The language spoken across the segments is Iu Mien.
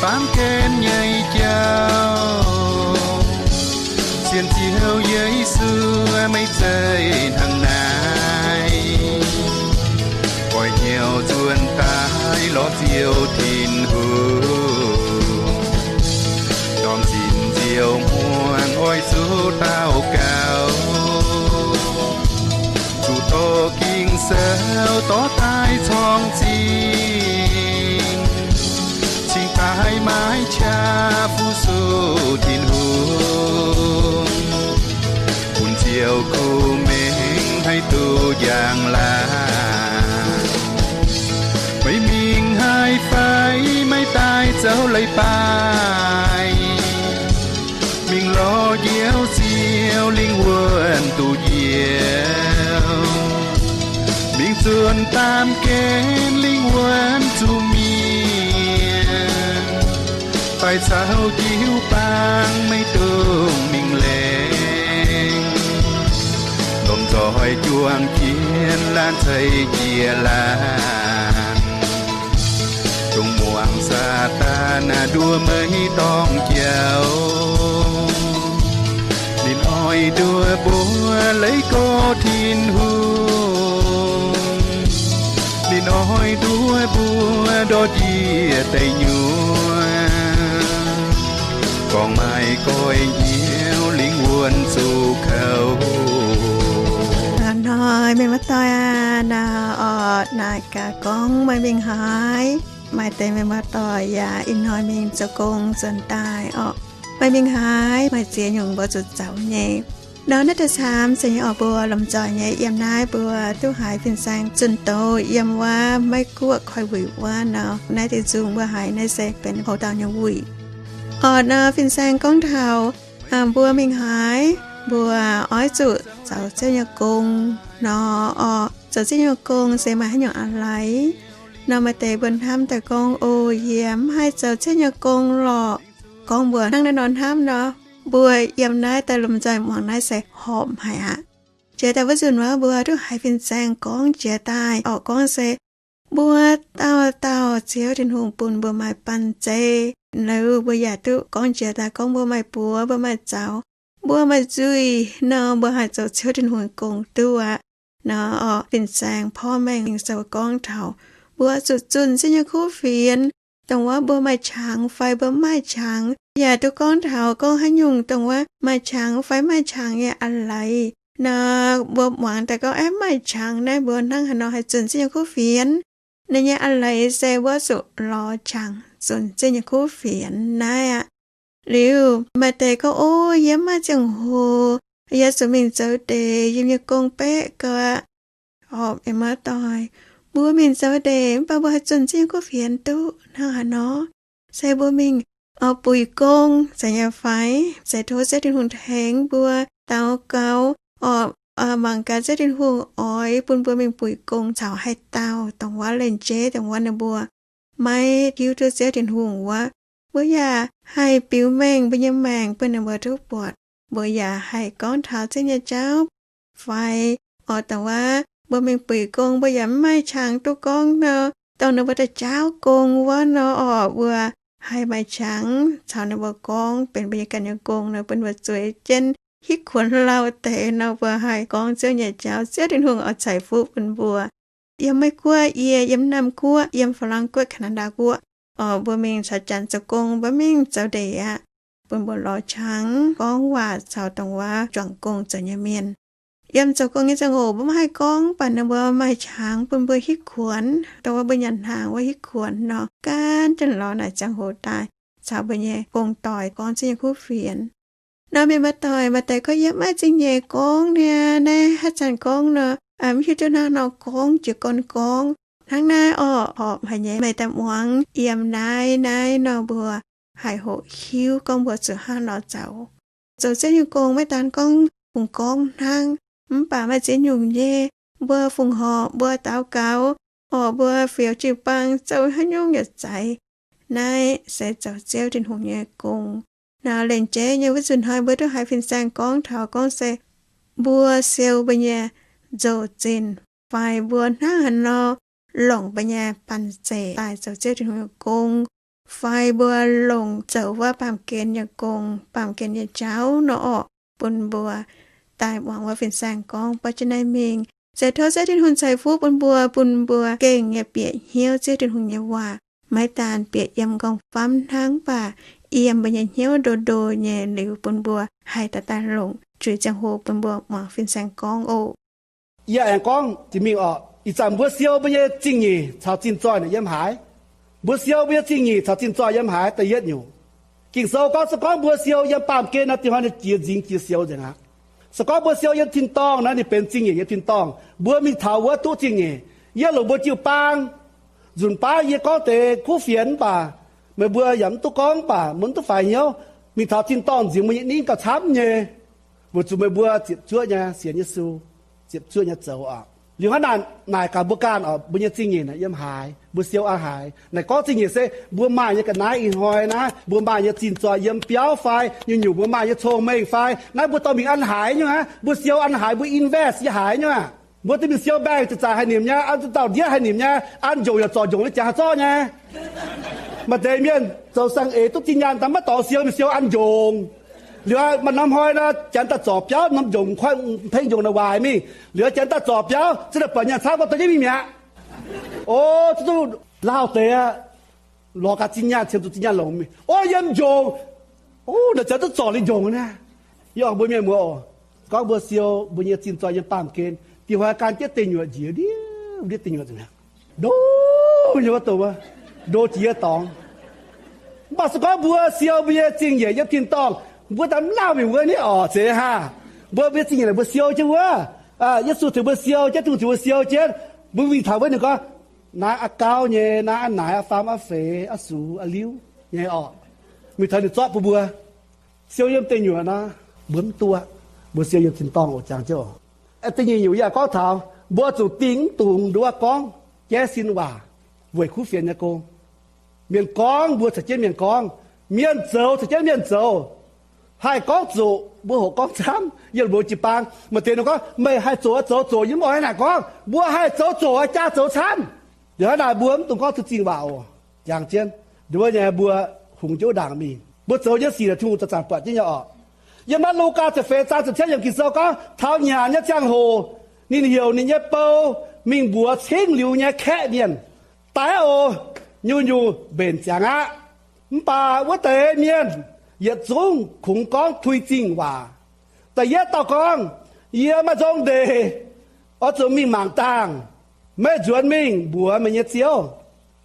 baamh gen nyei jauv. Sienx Ziouv Yesu, meih zeiz hnangv naaiv, oix hnyouv nzuonx daaih lorz Ziouv Tin-Hungh, ndorm zinh nziouv hmuangx oix zuqc daux gaux, zuqc doqc Ging-Sou dorh daaih corng zingh, cingx daaih maaiz qaqv fu-sux Tin-Hungh, bun Ziouv kuh mengh haih duqv njang laangc. Meih mingh haaix fai, meih daaih zoux leiz-baaix, mingh lorz Njoux Ziouv lingh wuonh duqv njoux, mingh zuonx baamh gen lingh wuonh zuqc mienh, daaih caux jiu-baang maiv dungx mingh lengc, lomh nzoih juang jienv laanh ceix jiex laanh. Dongh muangx Saadaan nduov meih dorngc jauv, ninh oix nduov mbuo leiz gorx Tin-Hungh. Ninh oix nduov mbuo ndortv njiec deic-nyuoqc, gorngv maaih goiv hnyouv lingh wuonh zuqc kouv. Hnoi mienh muoz-doic aac, naaiv orqc, naaiv gaax gorngv meih mingh haaix, maaih deix mienh muoz-doic yaac ih hnoi mingh zoux gong nzuonx daaih orqc. Meih mingh haaix, maaih ziex nyungc mbuo zuqc zoux nyei. Nor naaiv deix camv se nyei orqc, mbuo lomh nzoih nyei yiem naaiv mbuo duqv haiz fin-saeng zunh doz yiem wuov Meiv-Guoqv koi wuic wuov nor, naaiv deix nzung mbuo haiz naaiv se benx houx dauh nyei wuic. Orqc nor fin-saeng gorngv taux mbuo mingh haaix, mbuo oix zuqc zoux Ziouv nyei gong nor orqc. Zoux Ziouv nyei gong se maaih haaix nyungc a'hneiv? Nor maaih deix mbuo hnamv daaih gorngv, O, yie mv haih zoux Ziouv nyei gong lorqc. Gorngv mbuo hnangv naaiv nor hnamv nor, mbuo yiem naaiv daaih lomh nzoih muangx naaiv se horpc haic aqv. Jiex daaih wuov nzunc wuov mbuo duqv haiz fin-saeng gorngv jiex daaih orqc, gorngv se mbuo dauh dauh Ziouv Tin-Hungh bun mbuo maaih banh zeiv. Liuz mbuo yaac duqv gorngv jiex daaih gorngv mbuo maaih buoz, mbuo maaih zaux, mbuo maaih nzuih nor, mbuo haih zoux Ziouv Tin-Hungh nyei gong duqv aqv. Nor orqc, fin-saeng porv mengh zoux gorngv taux mbuo zuqc zunh Ziouv nyei kuv fienx, dongh wuov mbuo maaih qangx fai mbuo mv maaih qangx. Yaac duqv gorngv taux gorngv haaix nyungc dongh wuov maaih qangx fai mv maaih qangx nyei a'hneiv. Nor mbuo muangx daaih gorngv, Aeqv, mv maaih qangx naaiv, mbuo hnangv haaix nor haih zunh Ziouv nyei kuv fienx? Ninh nyei a'hneiv se mbuo zuqc lorz qangx zunh Ziouv nyei kuv fienx naaiv aqv. Liuz maaih deix gorngv, O, yie mv maaih ziangh hoc, yie zuqc mingh zoux ndeic, yie nyei gong beqv gau aqv. Orqc, mienh muoz-doic, mbuo mingh zoux ndeic mv baac mbuo haih zunh Ziouv nyei kuv fienx duqv hnangv haaix nor? Se mbuo mingh buix gong zeiz nyei fai? Se tov Ziouv Tin-Hungh tengx mbuo daux gaux orqc, mangc gaax Ziouv Tin-Hungh oix bun mbuo mingh buix gong caux haaix dauh, dongh wuov lengc jeiv dongh wuov ninh mbuo maiv hiuv duqv Ziouv Tin-Hungh wuov. Mbuo yaac haih biux mengh mbuo nyei maengc bun ninh mbuo duqv buatc. Mbuo yaac haih gorngv taux Ziouv nyei jauv fai? Orqc, dongh wuov mbuo mingh buix gong mbuo yaac mv maaih qangx duqv gorngv nor, dongh ninh mbuo daaih jaauv gong wuov nor orqc, mbuo haih maaih qangx caux ninh mbuo gorngv benx mbuo nyei ganh nyei gong nor, bun mbuo zueiz jienv hitv kuonx lauh deix nor, mbuo haih gorngv Ziouv nyei jauv, Ziouv Tin-Hungh oix ceix fuqv bun mbuo. Yiem Meiv-Guoqv, yie yiem Namh Guoqv, yiem Faa^lang Guoqv, Kaa^naa^ndaa Guoqv, orqc, mbuo mingh caux janx zoux gong mbuo mingh zoux ndeic aqv, bun mbuo lorz qangx gorngv waac caux dongh wuov juangc gong zoux nyei mienh. Yiem zoux gong nyei ziangh hoc mbuo mv haih gorngv, mv baac ninh mbuo maaih qangx bun mbuo hitv kuonx, dongh wuov mbuo nyanc hnaangx wuov hitv kuonx nor, gaanv jienv lorz naaic ziangh hoc daaih caux mbuo nyei gong-doic gorngv Ziouv nyei kuv fienx. Nor mienh muoz-doic, maaih deix gorngv, Yie mv maaih zingh nyeic gorngv niaa, naaiv haaix zanc gorngv nor, mv hiuv duqv hnangv nor gorngv, jiez gorn gorngv. Hnangv naaiv orqc, horpc haic nyei. Meih daaih muangx yiem naaiv, naaiv nor mbuo haih hoqc hiuv gorngv mbuo zuqc hnangv nor zoux. Zoux Ziouv nyei gong maiv daan gorngv fungx gorngv hnangv, mv baac maaih ziex nyungc nyei. Mbuo fungx horpc, mbuo daux gaux, orqc, mbuo fioux jiu-baang, zoux haaix nyungc yaac zeiz. Naaiv se zoux Ziouv Tin-Hungh nyei gong. Naaiv lengc jeiv nyei wuov nzunc hnoi mbuo duqv haiz fin-saeng gorngv taux gorngv se mbuo siou mbuo nyei nzou-zinh fai mbuo hnangv haaix nor longc mbuo nyei banh zeic daaih zoux Ziouv Tin-Hungh nyei gong. fai mbuo longc zoux wuov baamh gen nyei gong, baamh gen nyei jauv nor orqc, bun mbuo daaih muangx wuov fin-saeng gorngv baav jienv naaiv mingh. Se tov Ziouv Tin-Hungh ceix fuqv bun mbuo, bun mbuo gengh nyei bieqc hnyouv Ziouv Tin-Hungh nyei waac, maiv daan bieqc yiem nqorngv-famv hnangv, mv baac yiem mbuo nyei hnyouv ndo ndo nyei liuz, bun mbuo haih daaih daaih longc zuiz ziangh hoc bun mbuo muangx fin-saeng gorngv oc. Yie aengx gorngv jiex mingh orqc, ih zanc mbuo siou mbuo nyei zingh nyeic caux zinh zoih naaic yiem haaix? Mbuo siou mbuo nyei zingh nyeic caux zinh zoih yiem haaix? Da'yietv nyungc, Ging-Sou gorngv se gorngv mbuo siou yiem baamh gen nor, dinh hnoi ninh jiex nzingx jiex siou nzengc aqv. Se gorngv mbuo siou yiem tin-dorngh nor, ninh benx zingh nyeic nyei tin-dorngh. Mbuo mingh taux wuov duqv zingh nyeic. Yie longc mbuo jiu-baang, nzunc baav yie gorngv deix kuv fienx mv baac meih mbuo yaac mv duqv gorngv, mv baac mbuo mv duqv faix hnyouv. Mingh taux tin-dorngh nziex mbuo nyei ningv gauh camv nyei, weic zuqc meih mbuo ziepc zuoqv nyei sienx Yesu, ziepc zuoqv nyei zoux oc. Liuz hnangv naaic naaic gaax mbuo ganh oc, mbuo nyei zingh nyeic naaic yiem haaix? Mbuo siou an haaix? Naaic gorngv zingh nyeic se mbuo maaih nyei ga'naaiv ih hnoi naaiv, mbuo maaih nyei zinh zoih yiem biauv fai nyungc-nyungc, mbuo maaih nyei cong-mengh fai naaiv mbuo dorh mingh an haaix nyungc aqv? Mbuo siou an haaix? Mbuo invest yiem haaix nyungc aqv? Mbuo duqv mingh siou bank, za'gengh haaix nimc nyei, an dauh ndiev haaix nimc nyei, an njongc yaac zorc njongc nyei, jangx haaix zorqv nyei. Maaih deix mienh zoux saeng-eix duqv zinh nyaanh daaih maiv dorngx siou, mingh siou an njongc. Liuz maaih norm hnoi nor, janx daaih zorc biauv, norm njongc koi mpeng njongc naaic waaic mingh. Liuz janx daaih zorc biauv, zinh daaih buatc nyaanh camv, gorngv dorh jienv mingh mi'aqv. O, zuqc duqv lauh deix aqv. Lorz gaax zinh nyaanh, cien zuqc zinh nyaanh longx mingh, o, yiem njongc. O, naaic janx duqv zorc liuz njongc naaiv. Yie oc, mbuo mienh muoz oc, gorngv mbuo siou mbuo nyei zinh zoih yiem baamh gen, dinh hnoi gan jienv deic nyuoqc njiec ndiev, ndiev deic nyuoqc nzengc mi'aqv. Ndo nyei wuov dongh wuov, ndo jiex dorngx. Mv baac se gorngv mbuo siou mbuo nyei zingh nyeic yiem tin-dorngh, mbuo daaih mv lauh mingh wuov niv orqc, zeiz haah? Mbuo mbuo nyei zingh nyeic naaic mbuo siou jienv wuov. Yesu tengx mbuo siou jienv, Tin-Hungh tengx mbuo siou jienv. Mbuo mingh taux wuov ninh gorngv, naaiv aa gauv nyei, naaiv aa naaic, aa faam, aa feix, aa sux, aa liuv nyei orqc. Mingh taux ninh zorqv bun mbuo siou yiem deic nyuoqc nor, mbuo mv duqv. Mbuo siou yiem tin-dorngh oc, jangx jienv oc. Da'nyeic nyungc yie gorngv taux mbuo zuqc dingh mv dungx nduov gorngv jaiv sin waac weic kuv fienx nyei gong. Mienh gorngv mbuo caux jienv mienh gorngv, mienh zoux caux jienv mienh zoux. Haih gorngv zuqc mbuo hoqc gorngv camv yiem mbuo jiu-baang. Maaih deix ninh gorngv, meih haih zoqc zoux zoqc, yie mv oix naaic gorngv. Mbuo haih zoux zoqc, jaa zoux camv. Liuz hnangv naaic mbuo mv dungx gorngv zuqc zingh waac oc. Jangx jienv nduov nyei mbuo hungx jienv wuov ndaangc mingh. Mbuo zoux nyei sic naaic Tin-Hungh zanc-zanc buatc jienv nyei orqc. Yiem naaiv Lugaa ziepc feix zaang ziepc cietv yiemc Ging-Sou gorngv, taux nyanc nyei ziangh hoc ninh heuc ninh nyei bou mingh mbuox cingv liuz nyei kaeqv mienh, daaih oc, nyungc-nyungc mbenc ziangx aqv. Mv baac wuov deix mienh yietc zungv kungx gorngv tui zingh waac. Da'yietv dauh gorngv, yie maaih nzong ndeic, oix zuqc mingh mangc dangh. Meih nzuonx mingh mbuox meih nyei ziouv,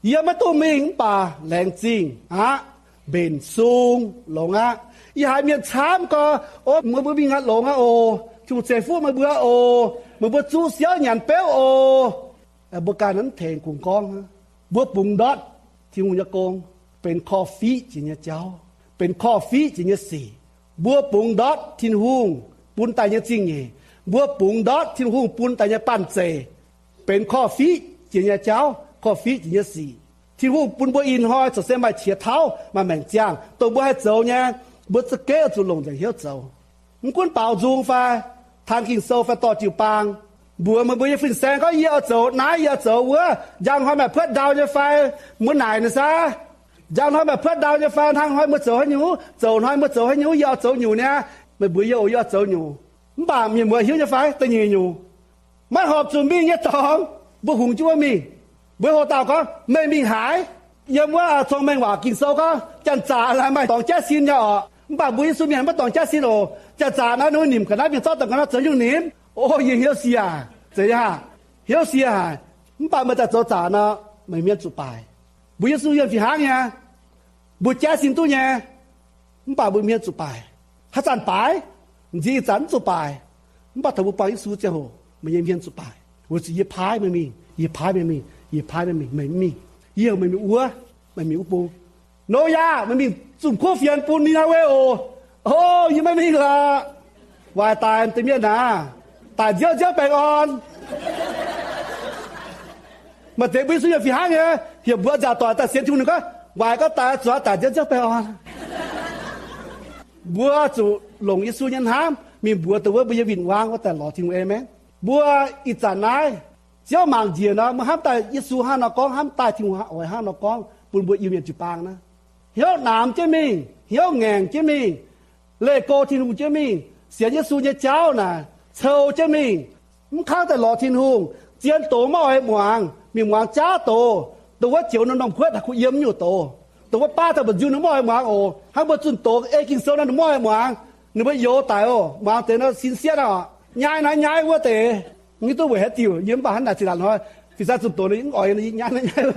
yie maiv duqv mingh mv baac laengz zingh aqv, mbenc sung longx aqv. Ih haiz mienh camv gorx, o, meih mbuo mingh aqv, longx aqv oc. Tin-Hungh ceix fuqv meih mbuo oc. Meih mbuo zuqv siouv nyanc beuv oc. Mbuo ganh mv tengx kungx gorngv, mbuo bungx ndortv Tin-Hungh nyei gong benx korv-fiqv jiex nyei jauv, benx korv-fiqv jiex nyei sic. Mbuo bungx ndortv Tin-Hungh bun daaih nyei zingh nyeic, mbuo bungx ndortv Tin-Hungh bun daaih nyei banh zeic, benx korv-fiqv jiex nyei jauv, korv-fiqv jiex nyei sic. Tin-Hungh bun mbuo ih hnoi corc se maaih qiex tauv, maaih maengc ziangh, dongh mbuo haih zoux nyei, mbuo za'gengh zuqc longc nzengc hnyouv zoux. Mv gunv baaux nzung fai, taan Ging-Sou fai dorh jiu-baang, mbuox meih mbuo nyei fin-saeng gorngv, yie oix zoux naaiv, yie oix zoux wuov. Njang hnoi maaih puotv ndau nyei fai, mbuo naaic ninh saah? Njang hnoi maaih puotv ndau nyei fai, hnangv hnoi mbuo zoux haaix nyungc, zoux hnoi mbuo zoux haaix nyungc, yie oix zoux nyungc niaa. Meih mbuox yie oc, yie oix zoux nyungc. Mv baac mienh muoz hiuv nyei fai, da'nyeic nyungc, maiv horpc zuqc mingh nyei dorngx, mbuo hungx jienv wuov mingh. Mbuo hoqc dauh gorngv, meih mingh haaix? Yiem wuov cong-mengh waac Ging-Sou gorngv, janx-zaqc maaih dorngx jaiv sin nyei orqc. Mv baac mbuo Yesu mienh maiv dorngx jaiv sin oc. Janx-zaqc naaiv ninh nimc ga'naaiv mienh zorqv dongh ga'naaiv zoux nyungc nimc. O, yie hnyouv sie aac, zeiz haic, hnyouv sie haic. Mv baac meih daaih zoux zaqc nor, meih hmien zuqc baaic. Mbuo Yesu yiem fih hnangv nyei. Mbuo jaiv sin duqv nyei, mv baac mbuo hmien zuqc baaic. Haaix zanc baaic? M'zing ih zanc mv zuqc baaic. Mv baac taux mbuo buangh Yesu ziangh hoc, meih nyei hmien zuqc baaic, weic zuqc yie paaiv meih mingh, yie paaiv meih mingh, yie paaiv meih mingh, meih mv mingh. Yie heuc meih mingh wuov, meih mingh wuov bung. Noyaa, meih mingh zumh kuv fienx bun Ni^naa^we oc. O, yie maiv mingh lorqc. Waaic daic deix mienh aac, daic nziouv nziouv baengh orn. Maaih deix mbuo Yesu nyei fih hnangv nyei, heuc mbuo nzaaux doic daaih sienx Tin-Hungh, ninh gorngv, waaic gorngv daic zuqc daic nziouv nziouv baengh orn. Mbuo zuqc longc Yesu nyei hnamv mingh mbuox dongh wuov mbuo nyei win-wangv wuov daaih lorz Tin-Hungh. Aamen. Mbuo ih zanc naaiv, Ziouv mangc njiec nor, mbuo hnamv daaih Yesu hnangv nor gorngv, hnamv daaih Tin-Hungh oix hnangv nor gorngv bun mbuo Iu-Mienh jiu-baang naaiv. hnyouv naamx jienv mingh, hnyouv ngaengc jienv mingh, leih go Tin-Hungh jienv mingh, sienx Yesu nyei jauv naaic cou jienv mingh, mv kangv daaih lorz Tin-Hungh, zien doz maiv oix muangx, mingh muangx jaav doz, dongh wuov joux norm-norm kuotv haih kuh yiem nyungc doz, dongh wuov baav daaih mba'nziu ninh maiv oix muangx oc. Hnangv mbuo zunh doz ei Ging-Sou naaiv ninh maiv oix muangx, ninh mbuo youz daic oc, muangx deix nor sin sieqv aqv. Nyaiv naaiv nyaiv wuov deix, mv hiuv duqv weic haaix diuc, yie mv baac hnangv naaic zinh ndaangc hnoi, fin-saeng zunh doz ninh mv oix nyaiv naaiv nyaiv.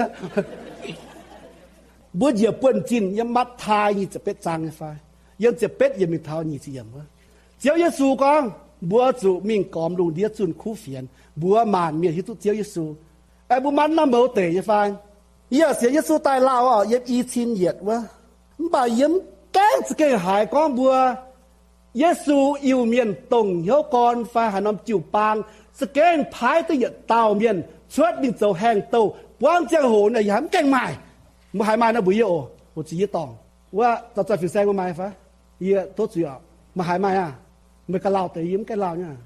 Mbuo njiec buonv-zinh yiem Matv^taai nyic ziepc betv zaang nyei fai, yiem ziepc betv yiemc mingh taux nyic ziepc yiemc wuov, Ziouv Yesu gorngv mbuo zuqc mingh gormx lungh ndiev zunh kuv fienx, mbuox maanc mienh hiuv duqv Ziouv Yesu. Aengx mbuo manv naaiv mouz deic nyei fai, yie sienx Yesu daaih lauh oc, yiem i cin yietc wuov, mv baac yie mv gaengh za'gengh haiz gorngv mbuo Yesu Iu-Mienh dongh hnyouv gorn fai haaix norm jiu-baang za'gengh paaiv duqv yietc dauh mienh cuotv mingh zoux haengh douh buangv ziangh hoc naaic, yie haiz mv gaengh maaih. Mbuo haiz maaih nor mbuox yie oc, oc zuqc yie dorngc wuov, zaux zaux fin-saeng mbuo maaih fai? Yie tov zuiz oc, meih haiz maaih aqv. Meih ganh lauh deix, yie mv gaengh lauh nyei.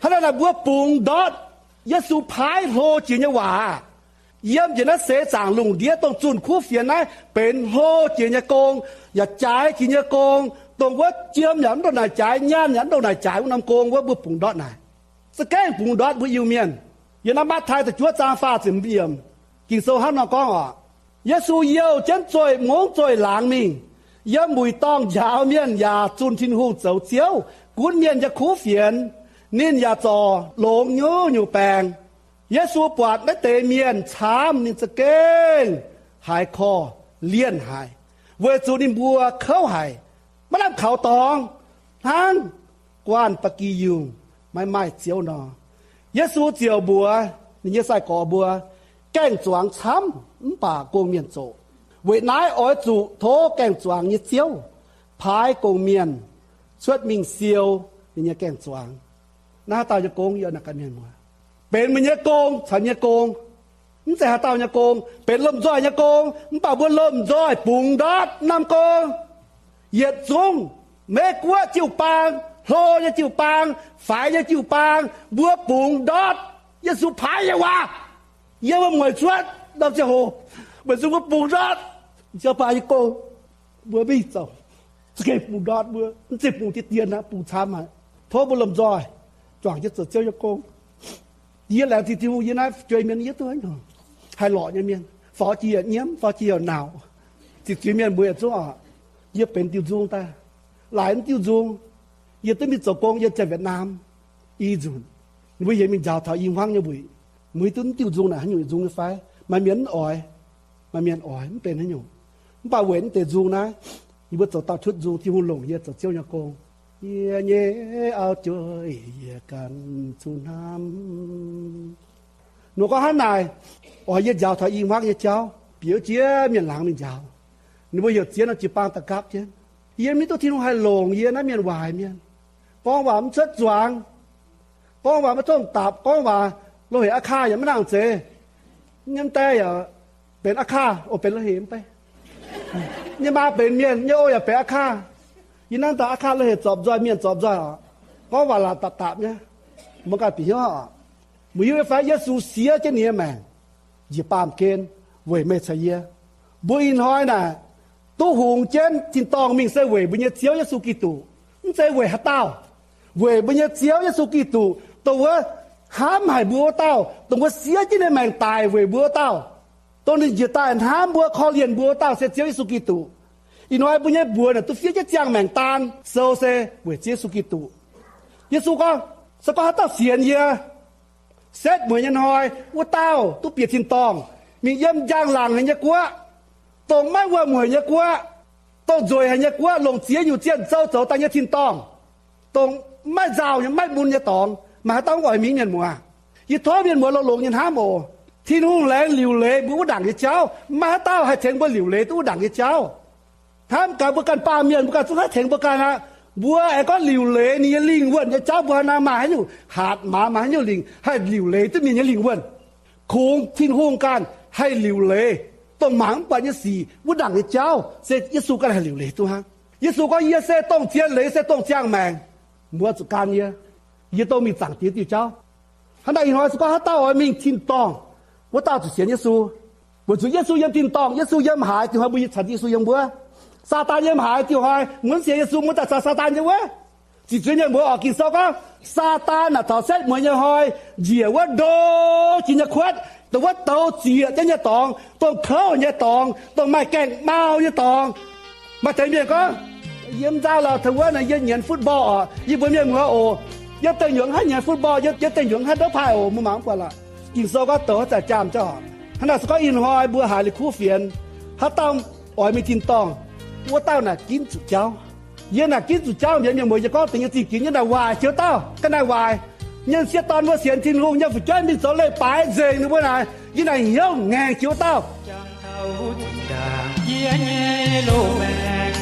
Hnangv naaic mbuo bungx ndortv Yesu paaiv hlo jiex nyei waac, yiem njiec naaiv seix zaangc lungh ndiev dongh zunh kuv fienx naaiv benx hlo jiex nyei gong, yaac jaaix jiex nyei gong, dongh wuov jiem yaac mv ndongc naaic jaaix, nyaanh yaac mv ndongc naaic jaaix wuov norm gong wuov mbuo bungx ndortv naaic. Za'gengh bungx ndortv mbuo Iu-Mienh. Yiem naaiv Matv^taai da'juov zaang faah ziepc yiemc, Ging-Sou hnangv nor gorngv oc, Yesu youh jienv zoih mungv zoih laangz mingh, yiem muic dorngh njaaux mienh yaac zunh Tin-Hungh zoux Ziouv, gunv mienh nyei kuv fienx. Ninh yaac zorc longx nyungc-nyungc baengc. Yesu buatc naaiv deix mienh camv, ninh za'gengh haiz korv-lienh haic, weic zuqc ninh mbuo kouv haic, maiv lamh kaux dorngx, hnangv guanh ba'gi yungh maiv maaih Ziouv nor. Yesu ziouc mbuox ninh nyei sai-gorx mbuo, Gaeng-zuangx camv mv baac gong-mienh zoqc. Weic naaiv oix zuqc tov gaeng-zuangx nyei Ziouv paaiv gong-mienh cuotv mingh siou ninh nyei gaeng-zuangx. Naaiv haaix dauh nyei gong? Yie naaic ganh mienh muoz, benx meih nyei gong caux yie nyei gong. Mv zeiz haaix dauh nyei gong. Benx lomh nzoih nyei gong, mv baac mbuo lomh nzoih bungx ndortv norm gong. Yietc zungv Meiv Guoqv jiu-baang, hlo nyei jiu-baang, faix nyei jiu-baang, mbuo bungx ndortv Yesu paaiv nyei waac. Yie mbuo mueic cuotv norm ziangh hoc, weic zuqc mbuo bungx ndortv Ziouv paaiv nyei gong. Mbuo mingh zoux, za'gengh bungx ndortv mbuo, mv zeiz bungx deix dien aqv, bungx camv haic. Tov mbuo lomh nzoih juangc jienv zoux Ziouv nyei gong. Yie laengz zingh Tin-Hungh, yie naaiv jueiv mienh yie duqv haaix nyungc haih lorqc nyei mienh, faaux jiex yaac nyiemv, faaux jiex yaac nauc. Ziqc zuiz mienh mbuo yietc zungv oc. Yie benx diuh nzung daaih, laaix mv diuh nzung, yie duqv mingh zoux gong yiem Janx-Wietc^naam i nzunc. Ninh mbuo heuc mingh njaaux taux i hmuangv nyei wuic. Mbuo hiuv duqv mv diuh nzung naaic haaix nyungc nzung nyei fai? Maaih mienh mv oix, maaih mienh oix mv benx haaix nyungc. Mv baac weic mv deix nzung naaiv, yie mbuo zoux dauh cuotv nzung, Tin-Hungh longc yie zoux Ziouv nyei gong. Yie nyei auv-jueiv, yie ganh zuqc hnamv. Nor gorngv hnangv naaic, oix yie njaaux taux i hmuangv nyei jauv, bieqc wuov jiex mienh laangz mingh njaaux. Ninh mbuo heuc ziex norm jiu-baang daaih gapv jienv. Yie mv hiuv duqv Tin-Hungh haih longc yie naaiv mienh waaic mienh. Gorngv waac mv cuotv zuangx, gorngv waac maiv tongv dapc, gorngv waac lo hec aqv, kaa yaac maiv nangc zeiz. Nyei mv dai yaac benx aqv, kaa oc, benx lo hec mv bei. Nyei maa benx mienh, nyei o yaac benx aqv, kaa. Yie nanv daaih aqv, kaa lo hec zorpc nzoih, mienh zorpc nzoih oc. Gorngv waac laatc dapc dapc nyei, mv ganh bieqc hnyouv oc. Mbuo hiuv nyei fai Yesu siev jienv ninh nyei maengc njiec baamh gen weic meih caux yie? Mbuo ih hnoi naaic duqv hungx jienv tin-dorngh mingh se weic mbuo nyei Ziouv Yesu Giduc. Mv zeiz weic haaix dauh. Weic mbuo nyei Ziouv Yesu Giduc, dongh wuov hnamv haic mbuo wuov dauh, dongh wuov siev jienv ninh maengc daic weic mbuo wuov dauh, dongh ninh njiec daaih hnamv mbuo, korv-lienh mbuo wuov dauh se Ziouv Yesu Giduc. Ih hnoi mbuo nyei mbuox naaic duqv fiev jienv ziangh maengc daan sou se weic Ziouv Yesu Giduc. Yesu gorngv, se gorngv haaix dauh sienx yie, setv mueiz nyei hnoi wuov dauh duqv bieqc tin-dorngh, mingh yiem njang-laangc haic nyei guoqv, dongh maiv wuom-mueic nyei guoqv, dongh nzueic haic nyei guoqv, longc ziex nyungc zienh zouv zoux daaih nyei tin-dorngh, dongh maiv nzauh nyei, maiv mun nyei dorngx. Maaih haaix dauh mv oix mingh, mienh muoz? Yie tov mienh muoz longx-longx nyei hnamv oc. Tin-Hungh laengz liuc leiz mbuo wuov ndaangc nyei jauv. Maiv haaix dauh haih tengx mbuo liuc leiz duqv wuov ndaangc nyei jauv. Hnamv gaax mbuo ganh baamh mienh, mbuo ganh zungv haih tengx mbuo ganh aqv. Mbuo aengx gorngv liuc leiz ninh nyei lingh wuonh nyei jauv, mbuo hnangv naaiv maaih haaix nyungc hatc maaz, maaih haaix nyungc lingc haih liuc leiz duqv mienh nyei lingh wuonh? Kungx Tin-Hungh ganh haih liuc leiz. Dongh mangc mv buatc nyei sic wuov ndaangc nyei jauv se Yesu ganh haih liuc leiz duqv hnangv. Yesu gorngv, yie se dongh zien leiz, se dongh ziangh maengc. Mbuo zuqc gan yie, yie dongh mingh zaangc Diex diuh jauv. Hnangv naaic ih hnoi se gorngv haaix dauh oix mingh tin-dorngh, wuov dauh zuqc sienx Yesu. Weic zuqc Yesu yiem tin-dorngh, Yesu yiem haaix, diuh hnoi mbuo yie caux Yesu yiem wuov. Saadaan yiem haaix, diuh hnoi mbuo mv sienx Yesu, mbuo daaih caux Saadaan yiem wuov. Ziqc zuiz mienh mbuo oc, Ging-Sou gorngv Saadaan naaic taux setv mueiz nyei hnoi, njiec wuov ndo jiex nyei kuotv, dongh wuov douz zieqc jienv nyei dorngx, dongh kouv nyei dorngx, dongh maaih gaengh mau nyei dorngx. Maaih deix mienh gorngv, yiem nzauh lorh taux wuov naaic yie nyienz football oc, yie mbuox mienh muoz oc, yie dengh nyuoqc haiv nyienz football, yie dengh nyuoqc haiv ndouv paaiv oc, mbuo mangc mv buatc lorqc. Ging-Sou gorngv douz haaix zanc jaamv zouv. Hnangv naaic se gorngv ih hnoi mbuo haiz liuz kuv fienx, haaix dauh oix mingh tin-dorngh, wuov dauh naaic ginv zuqc jauv. Yie naaic ginv zuqc jauv mbienx mienh muoz, yie gorngv deix nyei zingh ginx, yie naaic waaic ziouc dauh ga'naaiv waaic. Mienh sieqv dorn mbuo sienx Tin-Hungh nyei fu'jueiv mingh zoux leiz-baaix nzengc ninh mbuo naaic, yie naaic hnyouv ngaengc ziouc dauh. Jangx taux zinh ndaangc yie nyei loz-maengx,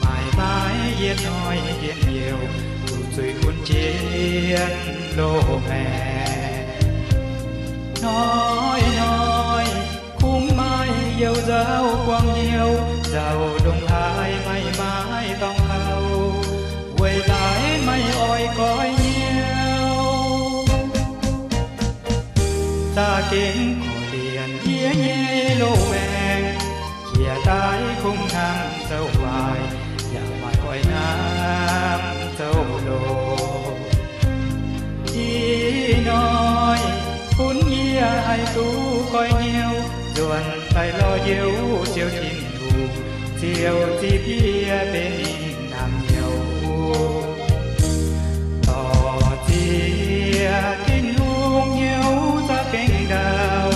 maaih maaih yietc hnoi njien-youh, zuqc zuiz bun jien loz-maengx. Hnoi-hnoi kungx maaih you nzauh buangv hnyouv, nzauh ndongc haaix maaih maaih dorngx kaux, weic laaix maaih oix goiv hnyouv. Za'gengh korv-lienh yie nyei loz-maengx, jiex daaih kungx hnangv zouv waaic, yaac maaih oix hnangv zouv loz. Ih hnoi bun yie haih duqv goiv hnyouv, nzuonx daaih lorz Ziouv, Ziouv Tin-Hungh, Ziouv zipv yie benx ninh naamh nyouz. Lorz ziex Tin-Hungh hnyouv za'gengh ndau,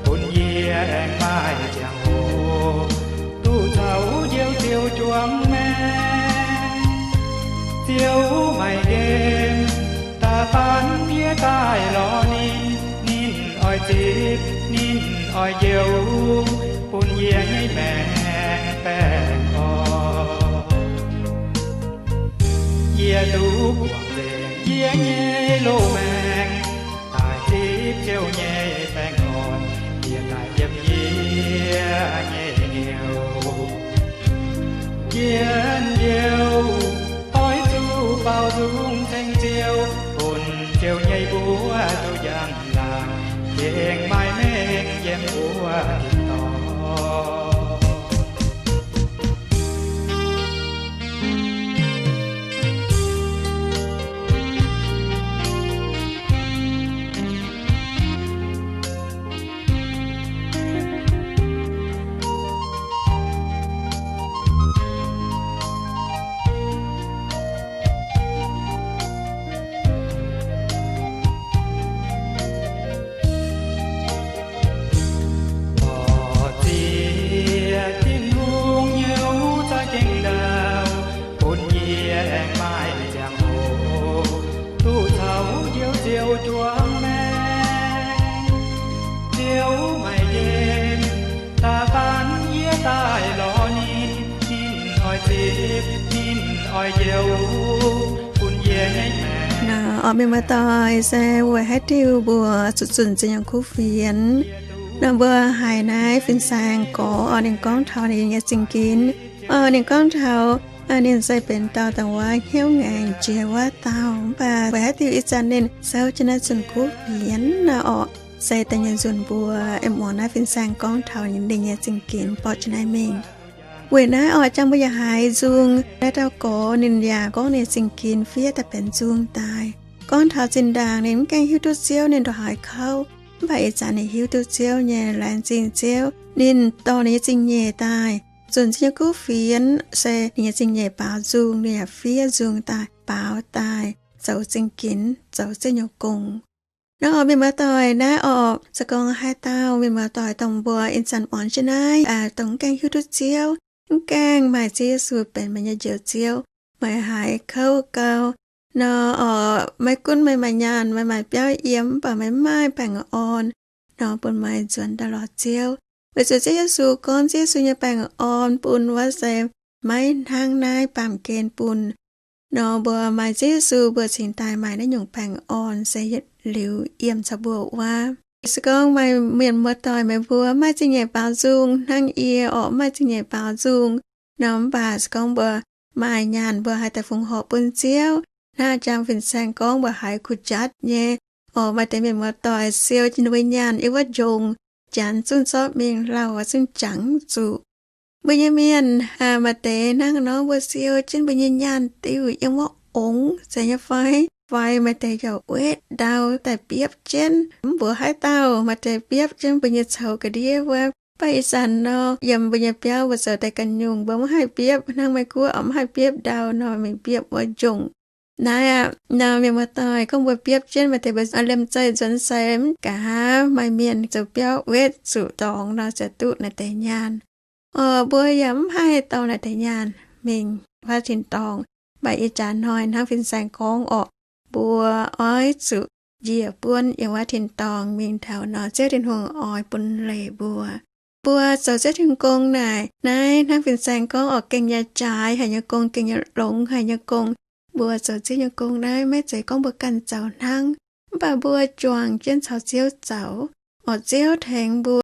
bun yie aengx maaih ziangh hoc duqv caux Ziouv Ziouv juangc maengh. Ziouv maaih nqemh da'faanh yie daaih lorz ninh, ninh oix zipv, ninh oix njoux, bun yie nyei maengc baengh orn. Yie duqv buangh nzengc yie nyei loz-maengc, daaih zipv Ziouv nyei baengh orn, yie daaih yiem yie nyei hnyouv. Njien-youh oix zuqc baaux nzung ceng Ziouv, bun Ziouv nyei mbuox duqv njang-laangc, gengh maaih mengh yiem mbuo tin-dorngh. Lorz ziex Tin-Hungh hnyouv za'gengh ndau, bun yie aengx maaih ziangh hoc duqv caux Ziouv Ziouv juangc maengh. Ziouv maaih nqemh da'faanh yie daaih lorz ninh, ninh oix zipv, ninh oix njoux bun yie nyei maengc. Nor, orqc, mienh muoz-doic, se weic haaix diuc mbuo zuqc zunc zinh nyungc kuv fienx? Nor mbuo haiz naaiv fin-saeng gorx, orqc, ninh gorngv taux ninh nyei zingh ginx. Orqc, ninh gorngv taux ninh se benx dauh dongh wuov hnyouv ngaengc jiex wuov dauh, mv baac weic haaix diuc ih zanc ninh souv jienv naaiv zunc kuv fienx nor, orqc, se da'nyeic nzunc mbuo aengx muangx naaiv fin-saeng gorngv taux ninh nyei zingh ginx borqv jienv naaiv mingh. Weic naaiv orqc, jangx mbuo yaac haiz nzung naaiv dauh gorx ninh yaac gorngv ninh zingh ginx fiev daaih benx nzung daaih. Gorngv taux zinh ndaangc ninh mv gaengh hiuv duqv Ziouv, ninh ndongc haaix kouv, mv baac ih zanc ninh hiuv duqv Ziouv nyei, laengz zingh Ziouv, ninh dorh ninh nyei zingh nyeic daaih. Zunc zinh nyungc kuv fienx se ninh nyei zingh nyeic baaux nzung, ninh yaac fiev nzung daaih, baaux daaih, zoux zingh ginx, zoux Ziouv nyungc gong. Nor, orqc, mienh muoz-doic, naaiv orqc, se gorngv haaix dauh mienh muoz-doic dongh mbuo ih zanc muangx jienv naaiv, dongh mv gaengh hiuv duqv Ziouv, mv gaengh maaih Ziouv Yesu benx meih nyei Njoux Ziouv, meih haiz kouv gau nor, orqc, maiv gunv meih maaih nyaanh, meih maaih biauv yiem, mv baac meih mv maaih baengh orn nor, bun meih nzuonx daaih lorz Ziouv. Weic zuqc Ziouv Yesu gorngv Ziouv Yesu nyei baengh orn bun wuov se maiv hnangv naaiv baamh gen bun. Nor mbuo maaih Ziouv Yesu, mbuo cingx daaih maaih naaiv nyungc baengh orn se yietc liuz yiem caux mbuo wuov. Se gorngv maaih mienh muoz-doic meih mbuo maaih zingh nyeic baaux nzung hnangv yie orqc, maaih zingh nyeic baaux nzung nor, mv baac se gorngv mbuo maaih nyaanh mbuo haih daaih fongc horc bun Ziouv. Hnangv jang fin-saeng gorngv mbuo haiz kuh jatv nyei, orqc, maaih deix mienh muoz-doic siou jiex ninh mbuo nyaanh yiem wuov njongc, janx zunh zorqv mingh lauh zunh jangx zuqc. Mbuo nyei mienh maaih deix hnangv nor, mbuo siou jienv mbuo nyei nyaanh diuh yiem wuov ongx zeiz nyei fai, fai maaih deix yaac wetv ndau daaih biopv jienv. Mv mbuox haaix dauh, maaih deix biopv jienv mbuo nyei coux ga'ndiev wuov. Mv baac ih zanc nor, yiem mbuo nyei biauv mbuo zoux daaih ganh nyungc, mbuo mv haih biopv hnangv Meiv Guoqv oc, mv haih biopv ndau nor, mingh biopv wuov njongc. Naaiv aqv, nor mienh muoz-doic, gorngv mbuo biopv jienv maaih deix mbuo liemh zeih nzuonx sai mv gaax, maaih mienh zoux biauv wetv zuqc dorngx nor, ziouc duqv naaiv deix nyaanh. Oc, mbuo yaac mv haih dorh naaiv deix nyaanh mingh wuov tin-dorngh. Mv baac ih jaax hnoi hnangv fin-saeng gorngv orqc, mbuo oix zuqc njiec buonv yiem wuov tin-dorngh mingh taux nor, Ziouv Tin-Hungh oix bun leiz mbuo. Mbuo zoux Ziouv Tin-Hungh gong naaic, naaiv hnangv fin-saeng gorngv orqc, gengh nyei jaaix haic nyei gong, gengh nyei longx haic nyei gong. Mbuo zoux Ziouv nyei gong naaiv maiv zeiz gorngv mbuo ganh zoux hnangv, mv baac mbuo juangc jienv caux Ziouv zoux. Orqc, Ziouv tengx mbuo.